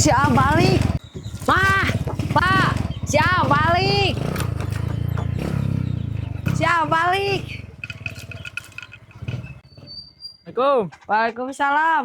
Si A balik. Mah, Pak, si A balik. Si A balik. Assalamualaikum. Waalaikumsalam.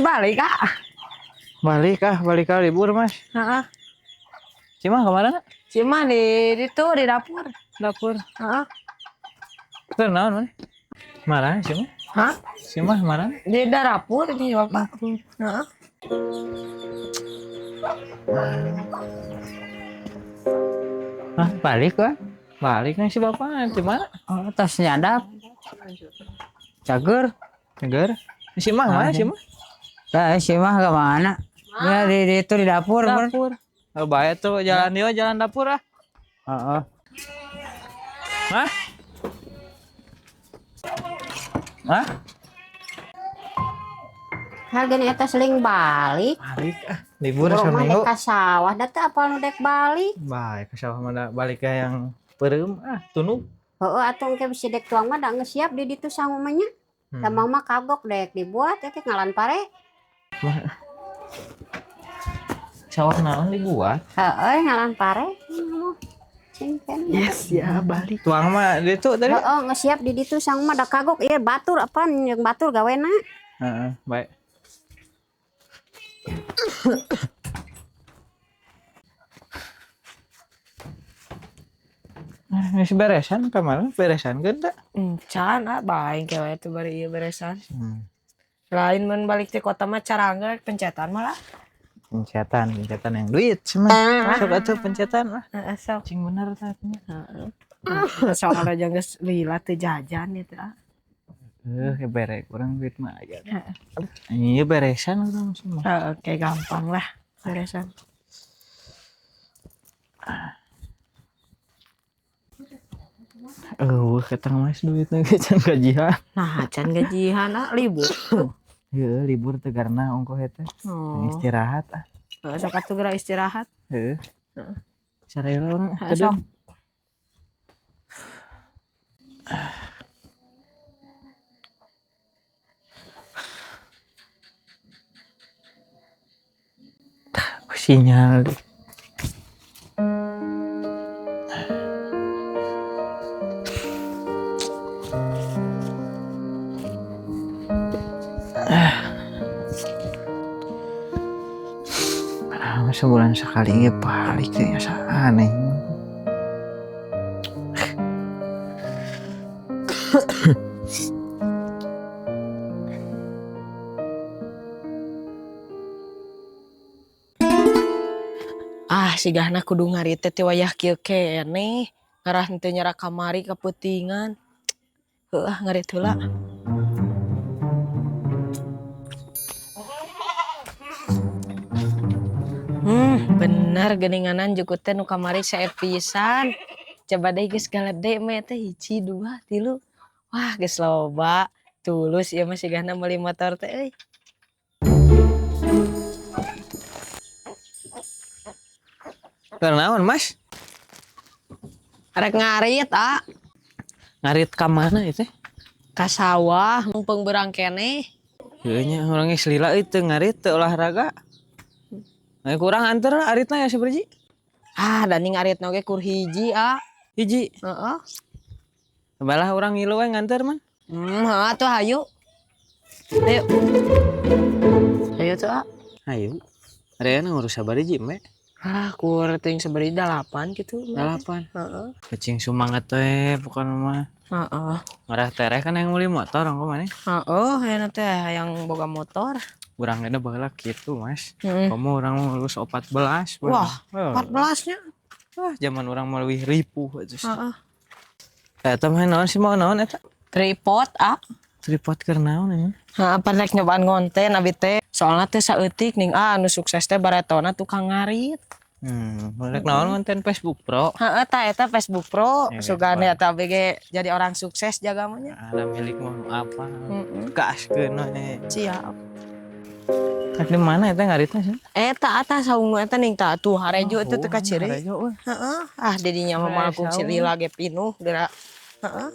Balik, Kak. Balik ah, balik ah libur, Mas. Heeh. Cima kemana? Si Mah di itu di dapur. Dapur. Heeh. Keur naon mana? Marah si Mah? Hah? Si Mah marah? Di dapur ini Bapak. Heeh. Hah, balik ah. Balik nih si bapak di mana? Oh, tas nyadap. Cager. Seger. Si Mah mana si Mah? Lah, si mah ke mana? Ya di itu di dapur, Bro. Dapur. Oh, baik tuh jalan dia jalan dapur ah. Heeh. Hah? Hah? Harganya eta seling balik. Balik ah. Libur Burung mah seminggu. dek ka sawah, da teu apal nu dek balik. Baik, ke sawah mana balik ke yang peureum ah, tunuk. Heeh, atuh engke bisi dek tuang mah da geus siap di ditu sangu mah nya. Da mang mah kagok dek dibuat teh ngalan pare. Sawah naon dibuat? Heeh, ngalan pare. Cingken. Yes, ya balik. Tuang mah di itu tadi. Heeh, geus siap di ditu sangu mah da kagok ieu batur apaan jeung batur gawena. Heeh, baik. Geus beresan kemarin beresan kan tak? Encan ah bae kewe itu bari ieu beresan. Hmm. Lain mun balik ti kota mah carangga pencetan malah. Pencetan, pencetan yang duit cuma. Sok atuh pencetan lah. Heeh, sok. Cing bener tadinya. Heeh. Soalnya jangan geus lila teu jajan itu ah. Bere kurang duit mah aja. Iya beresan urang semua. Heeh, kayak gampang lah beresan. Ketang mas duitnya ge can gajian. Nah, can gajian ah libur. Heeh, libur teh karena ongkoh eta. Oh. Istirahat ah. Heeh, sok atuh geura istirahat. Heeh. Sarela urang Heeh, sok. Sinyal deh. Ah, sebulan sekali ge balik teh asa aneh. Ah, sigahna kudu ngarit teh wayah kieu keneh. Ngarah henteu nyara kamari kapeutingan. Heuh, ngarit heula. Bener geuninganan jukut teh nu kamari sae pisan. Coba deh geus galede me teh 1 2 3. Wah, geus loba. Tulus ieu mah sigahna meuli motor teh euy. Keur naon, Mas? Arek ngarit, ah. Ngarit ka mana itu? Ka sawah mumpung berang keneh. Heueuh nya urang geus lila euy teu ngarit teu olahraga. Nah, kurang anter lah aritna ya sabariji. Ah, da ning aritna oge kur hiji, ah. Hiji. Heeh. Balah urang ngilu we nganter man. Heeh atuh hayu. Ayo. Ayo tuh, ah. Hayu. Areana ngurus sabariji, me. Ah, kur teuing sabariji 8 gitu. 8. Heeh. Kecing semangat teh bukan mah. Heeh. Ngarah tereh kan yang meuli motor ongko maneh. Heeh, hayana teh hayang boga motor. Urang ge baheula kitu, Mas. Heeh. Komo urang mah lulus 14. Wah, Oh. 14 nya. Wah, zaman urang mah leuwih ripuh atuh. Heeh. Eta mah naon sih mau naon eta? Tripod, ah. Tripod keur naon ini? Heeh, pan rek nyobaan ngonten abi teh. Soalna teh saeutik ning ah anu sukses teh baretona tukang ngarit. Rek naon konten Facebook Pro. Heeh, tah eta Facebook Pro. Iya, Sugane eta abi ge jadi orang sukses jaga mah nya. Ada milik mau apa? Heeh. Gaskeun we. Siap. Rek di mana eta ngaritna sih? Eta atas saung eta ning tah tuh harejo itu teh kaciri. Harejo euy. Heeh. Ah didinya mah Nah, malkung si saung. lila ge pinuh geura. Heeh.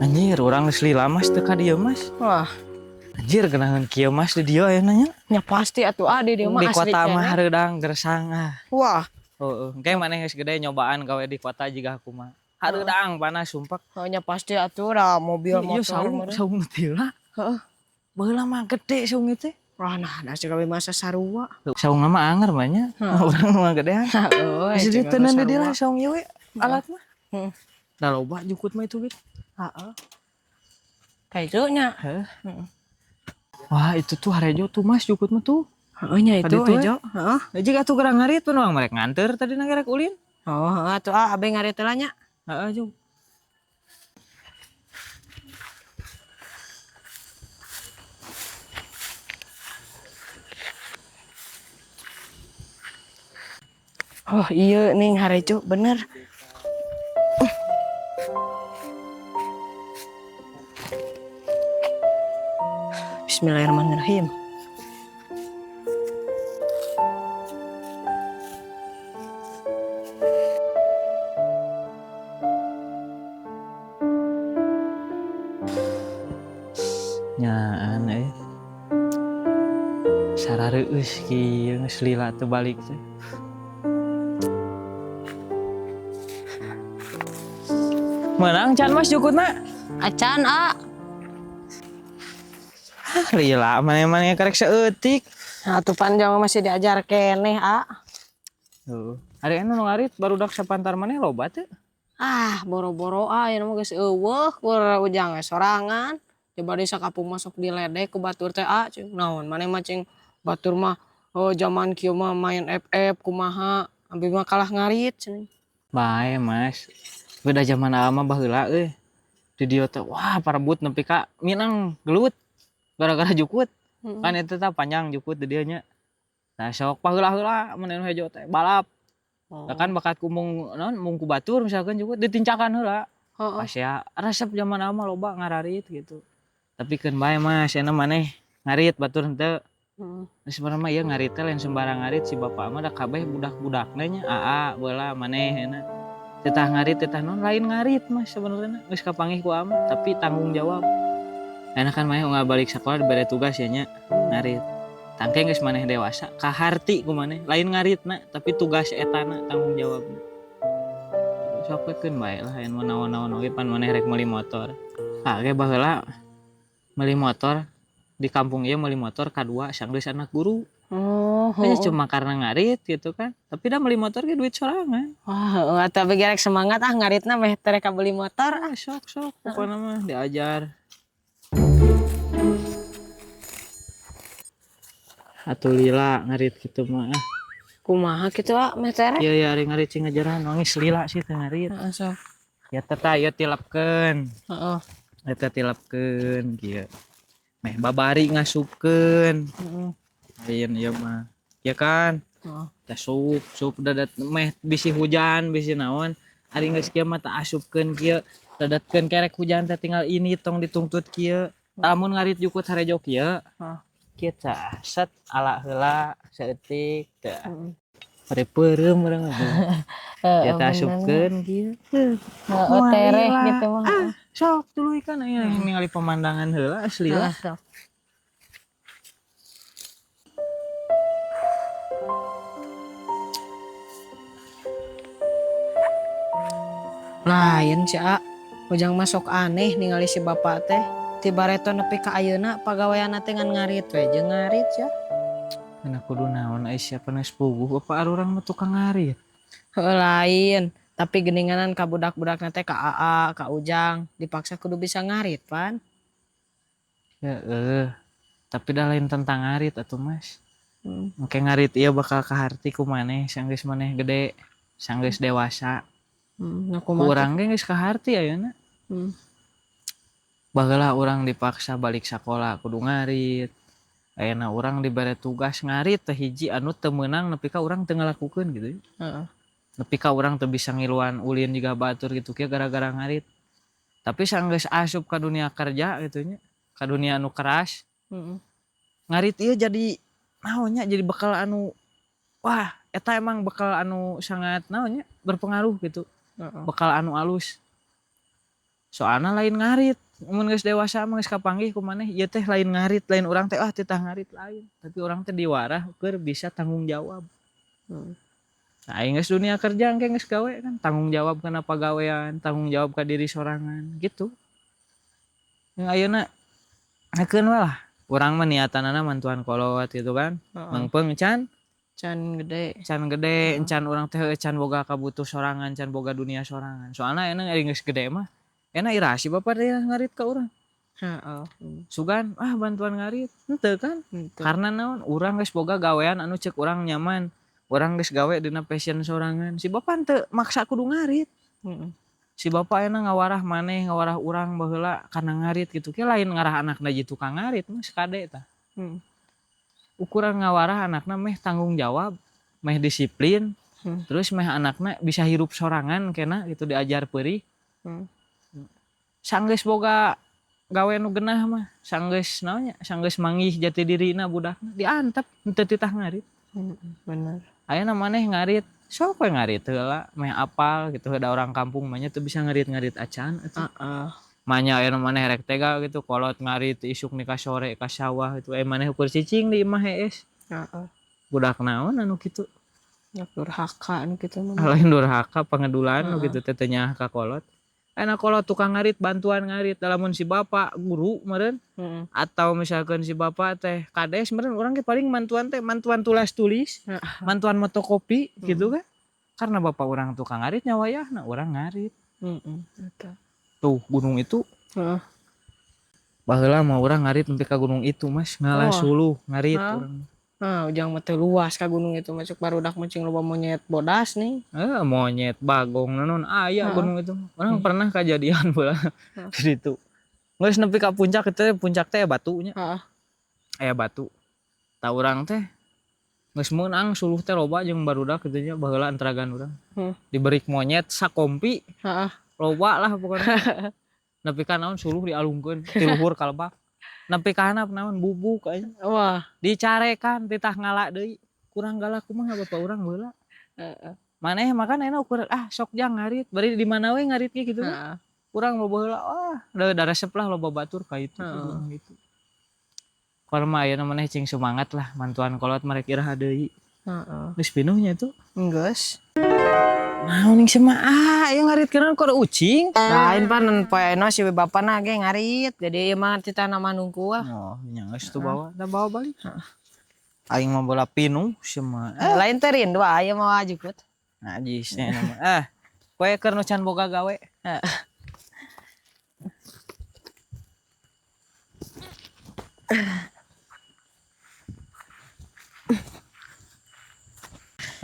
Anjir, urang geus lila Mas teu ka dieu Mas. Wah, Anjir geunaheun kieu Mas di dieu ayeuna nya. nya pasti atuh ah di dieu mah Di asli kota mah keneh. hareudang gersang ah. Wah, Heeh, engke maneh geus gede nyobaan gawe di kota jiga kumaha. Hareudang panas sumpah. oh, nya pasti atuh da mobil Iya motor. saung meureun. saung teh lah. Heeh. Baheula mah gede saung teh. Wah, nah, da cek masa sarua. Saung mah anger mah nya. Urang mah gedean. Heeh, Geus diteundeun di dieu lah saung ieu we alat mah. Heeh. Da loba jukut mah itu gitu. Heeh. Kayak itu nya. Heeh. Wah, itu tuh harejo tuh Mas jukut mah tuh. Heeh nya itu Tadi tuh, hejo. Heeh. Nah, jika tuh gerang ngarit pun urang merek nganter tadi na gerek ulin. Oh, heeh atuh ah abe ngarit heula nya. Heeh, jug. Oh iya ning harejo bener. Bismillahirrahmanirrahim. Nyaan euy. Sarareueus kieu geus lila teu balik teh. Menang can Mas jukutna. Acan ah. Ah, lila maneh-maneh karek saeutik. Nah, tuh panjang masih diajar keneh ah. Heeh. Ari anu nu ngarit barudak sapantar maneh loba teu? Ah, boro-boro ah ieu mah geus eueuh kur ujang we sorangan. Coba di sakampung masuk diledek ku batur teh ah cing naon maneh mah cing batur mah oh zaman kieu mah main FF kumaha abi mah kalah ngarit cenah. Bae Mas. Beda zaman ama baheula euy. Di dieu teh wah parebut nepi ka minang gelut gara-gara jukut. Kan eta teh panjang jukut di dieu nya. Nah sok paheula-heula mun anu hejo teh balap. Oh. Nah, kan bakat ku mung naon mung ku batur misalkan jukut ditincakan heula. Heeh. Pas ya resep zaman ama loba ngararit gitu. Tapi keun bae Mas, cenah maneh ngarit batur henteu. Heeh. Geus sebenarnya mah ieu ngarit teh lain sembarang ngarit si bapak mah da kabeh budak-budakna nya aa baheula maneh euna. Tetah ngarit tetah naon lain ngarit Mas sebenarnya geus kapanggih ku ama tapi tanggung jawab. Enak kan maneh unggal balik sekolah dibere tugas ya nya ngarit. Tangke geus maneh dewasa kaharti ku maneh lain ngaritna tapi tugas etana tanggung jawabna. Sok keun bae lah aya mah naon-naon oge pan maneh rek meuli motor. Ah ge baheula meuli motor di kampung ieu meuli motor kadua sanggeus anak guru. Oh, Hanya cuma karena ngarit gitu kan. Tapi dah beli motor ge duit sorangan. Wah, heeh atuh abi gerek semangat ah ngaritna meh terek beli motor. Ah sok sok pokoknya mah diajar. Atuh lila ngarit gitu mah. Ah. Kumaha kitu ah meh terek? Iya ya ari ngarit cing ngajaran nangis lila sih teh ngarit. Heeh, sok. Ya teh tah ieu tilapkeun. Heeh. Eta tilapkeun kieu. Meh babari ngasupkeun. Heeh. Lain ieu mah. Ya kan? Heeh. Teh sup, sup dadat meh bisi hujan, bisi naon. Ari geus kieu mah tah asupkeun kieu, dadatkeun kerek hujan teh tinggal ini tong ditungtut kieu. Lamun ngarit jukut harejo kieu. Heeh. Kieu tah set ala heula saeutik tah. Heeh. Bari peureum urang mah. Heeh, Ya tah bener. asupkeun kieu. Heeh, tereh gitu mah. Ah, sok tuluy kan aya ningali pemandangan heula asli lah. Heeh, sok. Lain si A, ujang masuk aneh ningali si bapak teh. Ti bareto nepi ka ayeuna pagaweanna teh ngan ngarit we jeung ngarit ya. Kana kudu naon ai siapa geus puguh bapak arurang mah tukang ngarit. Heuh lain, tapi geuninganan ka budak-budakna teh ka AA, ka Ujang, dipaksa kudu bisa ngarit pan. Heeh. Tapi dah lain tentang ngarit atuh Mas. Hmm. Engke ngarit ieu bakal kaharti ku maneh sanggeus maneh gede, sanggeus dewasa. Nah kumaha? Ku urang ge geus kaharti ayeuna. Hmm. Baheula urang dipaksa balik sakola kudu ngarit. Ayeuna urang dibere tugas ngarit teh hiji anu teu meunang nepi ka urang teu ngalakukeun gitu. Heeh. Nepi ka urang teu bisa ngiluan ulin jiga batur gitu kieu gara-gara ngarit. Tapi sanggeus asup ka dunia kerja gitu nya, ka dunia anu keras, ngarit ieu jadi naon nya, jadi bekal anu wah eta emang bekal anu sangat naon nya, berpengaruh gitu. Bekal anu alus. Soalna lain ngarit, mun geus dewasa mah geus kapanggih ku maneh ieu teh lain ngarit, lain urang teh ah titah ngarit lain, tapi urang teh diwarah keur bisa tanggung jawab. Nah, aing geus dunia kerja engke geus gawe kan tanggung jawab kana pagawean, tanggung jawab ka diri sorangan gitu. Yang ayeuna hakeun we lah. Urang mah niatanana mantuan kolot gitu kan. Mangpeung can Can gede. Can gede, can urang teh can boga kabutuh sorangan, can boga dunia sorangan. Soalna ayeuna ari geus gede mah enak iraha si bapak teh ngarit ka urang. Sugan ah bantuan ngarit, henteu kan? Henteu. Karena naon? Urang geus boga gawean anu cek urang nyaman. Urang geus gawe dina passion sorangan. Si bapak henteu maksa kudu ngarit. Si bapak ayeuna ngawarah maneh, ngawarah urang baheula kana ngarit gitu. Ke lain ngarah anakna jadi tukang ngarit mah sakade tah. Ukuran ngawarah anakna meh tanggung jawab, meh disiplin, terus meh anakna bisa hirup sorangan kena gitu diajar peurih. Sanggeus boga gawe nu genah mah, sanggeus naon nya, sanggeus manggih jati dirina budakna diantep henteu titah ngarit. Bener. Ayeuna maneh ngarit, sok we ngarit heula meh apal gitu, da orang kampung mah nya teu bisa ngarit-ngarit acan atuh. Manya ayeuna maneh rek tega gitu kolot ngarit isuk nih ka sore ka sawah gitu, maneh ukur cicing di imah hees. Budak naon anu kitu? Nya durhaka anu kitu mah. Lain durhaka, pangedulan nu kitu teh teu nyaah ka kolot. Ayeuna kolot tukang ngarit bantuan ngarit, da lamun si bapak guru meureun atau misalkan si bapak teh kades meureun urang ge paling mantuan teh mantuan tulas tulis, mantuan motokopi gitu kan. Karena bapak urang tukang ngarit nya wayahna urang ngarit. Eta. Tuh gunung itu. Baheula mah urang ngarit nepi ka gunung itu Mas, ngalah suluh ngarit urang. Nah, ujang mah teu luas ka gunung itu masuk barudak mah cing loba monyet bodas nih. Monyet, bagong, naon aya gunung itu. Urang pernah kejadian baheula di ditu. Geus nepi ka puncak itu teh, puncak teh batunya. Aya batu. Tah urang teh geus meunang suluh teh loba jeung barudak kitu nya baheula antaragan urang. Diberi monyet sakompi. Loba lah pokoknya. Nepi ka naon suluh dialungkeun ti luhur ka lebak. Nepi ka handap naon bubuk aja. Wah. Dicarekan titah ngala deui. Kurang galak kumaha bapak urang baheula. Maneh makan ayeuna ukur ah sok jang ngarit, bari di mana we ngarit ge kitu mah. Urang loba heula wah da resep lah loba batur ka itu gitu. Kuar mah ayeuna maneh cing semangat lah mantuan kolot marek iraha deui. Geus pinuh nya itu. Geus. Naon ning sia ah ieu ngaritkeun keur ucing. Lain pan poe ayeuna si bapana ge ngarit. Jadi ieu mah titah nama nungku ah. Oh, nya geus tuh bawa, da bawa balik. Aing mah bola pinuh sia mah. Lain teh rindu aya mah jukut. Najis nya mah. Ah, kowe keur nu can boga gawe.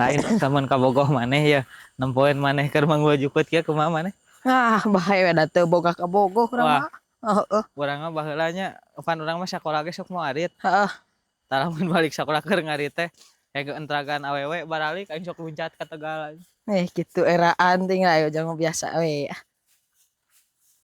Lain taman kabogoh maneh ya. Nempoeun maneh keur manggul jukut kieu kumaha maneh? Ah, bae we da teu boga kabogoh urang Wah. mah. Heeh. Urang mah baheula nya, pan urang mah sakola ge sok mau arit. Tah lamun balik sakola keur ngarit teh, ege entragan awewe baralik aing sok luncat ka tegal. Kitu eraan ting ayo jangan biasa we.